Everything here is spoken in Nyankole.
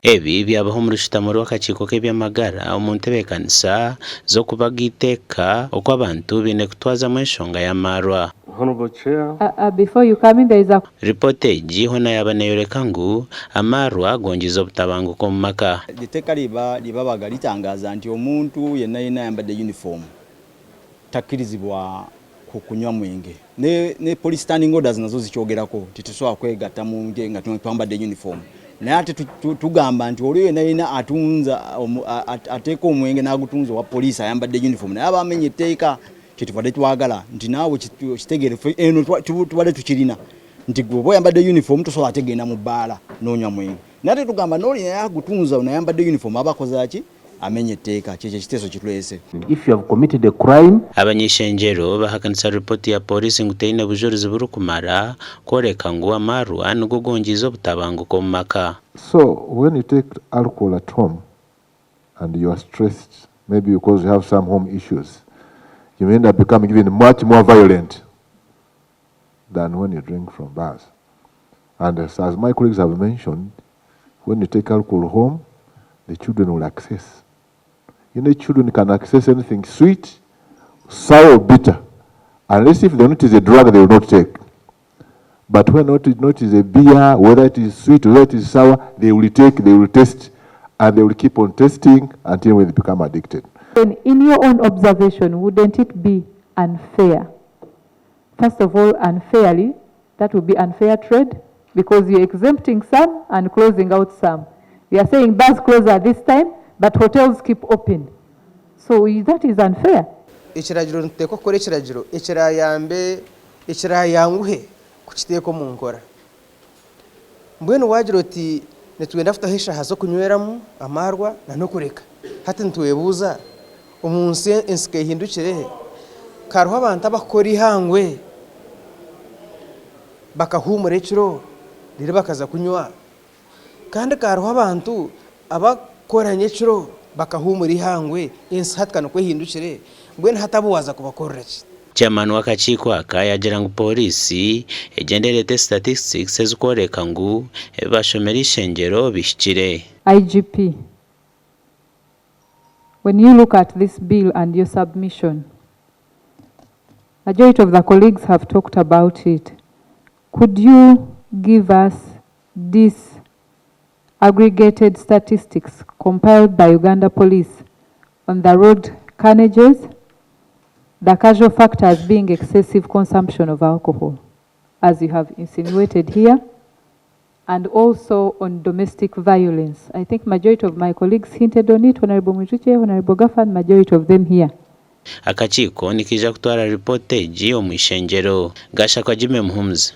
Ebi byabaho omu rushutamo rw'akakiiko k'eby'amagara omu ntebeekanisa z'okubaga eiteeka oku abantu baine kutwazamu enshonga y'amaarwa. Honourable Chair. Before you come in there is a. Ripoota egi hoona yaaba neeyoreka ngu amaarwa gongize obutabanguko omu maka. Etteeka libabaga litangaaza nti omuntu yenna yenna ayambadde yunifoomu takkirizibwa kunywa mwenge. Ne Police Standing Orders nazo zikyogerako nti tetusobola kwegatta mu nte nga twambadde yunifoomu. Naye ate tugamba nti oli yenna yenna atunza ateeka omwenge n'agutunza owa poliisi ayambadde yunifoomu naye aba amenya etteeka. Kyetuvadde twagala nti naawe okitegeere ffe eno tubadde tukirina nti gwe oba oyambadde yunifoomu tosobola ate genda mu bbaala n'onywa mwenge. Naye ate tugamba n'oli naye agutunza naye ayambadde yunifoomu aba akoze ki? Amenya etteeka. Kyekyo ekiteeso kye tuleese. If you have committed a crime. Abany'eishengyero bahakanisa ripooti ya Pooriisi ngu teine bujurizi burikumara kworeka ngu amaarwa nigo gongiize obutabanguko omu maka. So when you take alcohol at home and you are stressed maybe because you have some home issues, you may end up becoming even much more violent than when you drink from bars. And as, as my colleagues have mentioned, when you take alcohol home, the children will access. You know, children can access anything sweet, sour, or bitter. Unless if they notice a drug, they will not take. But when not, not is a beer, whether it is sweet, whether it is sour, they will take, they will taste, and they will keep on tasting until when they become addicted. Then in your own observation, wouldn't it be unfair? First of all, unfairly, that would be unfair trade because you're exempting some and closing out some. We are saying bars close at this time, but hotels keep open. So that is unfair. Ekiragiro nituteekwa kukora ekiragiro ekirayambe ekirayanguhe kukiteeka omu nkora. Mbwenu waagira oti nitwenda kutaho eshaaha z'okunyweramu amaarwa n'okureka. Hati nitwebuuza omu nsi ensi ka ehindukire, ka hariho abantu abakukora eihangwe bakahuumura ekiro reero bakaza kunywa? Kandi ka hariho abantu abakukora nyekiro bakahuumura eihangwe, ensi hati ka nikwo ehindukire, mbwenu hati abo waaza kubakorera ki? Chairman w'akakiiko aka yaagira ngu Pooriisi egyenda ereete statistics ezikworeka ngu ebi bashomire eishengyero bihikire. IGP, When you look at this bill and your submission, majority of the colleagues have talked about it. Could you give us this aggregated statistics compiled by Uganda Police on the road carnages, the casual factors being excessive consumption of alcohol, as you have insinuated here, and also on domestic violence. I think majority of my colleagues hinted on it, Honorable Mwijukye, Honorable Gaffan, majority of them here. Akakiiko nikaija kutwara ripoota egi omu ishengyero. Gashakwa Jimmy Muhumuza.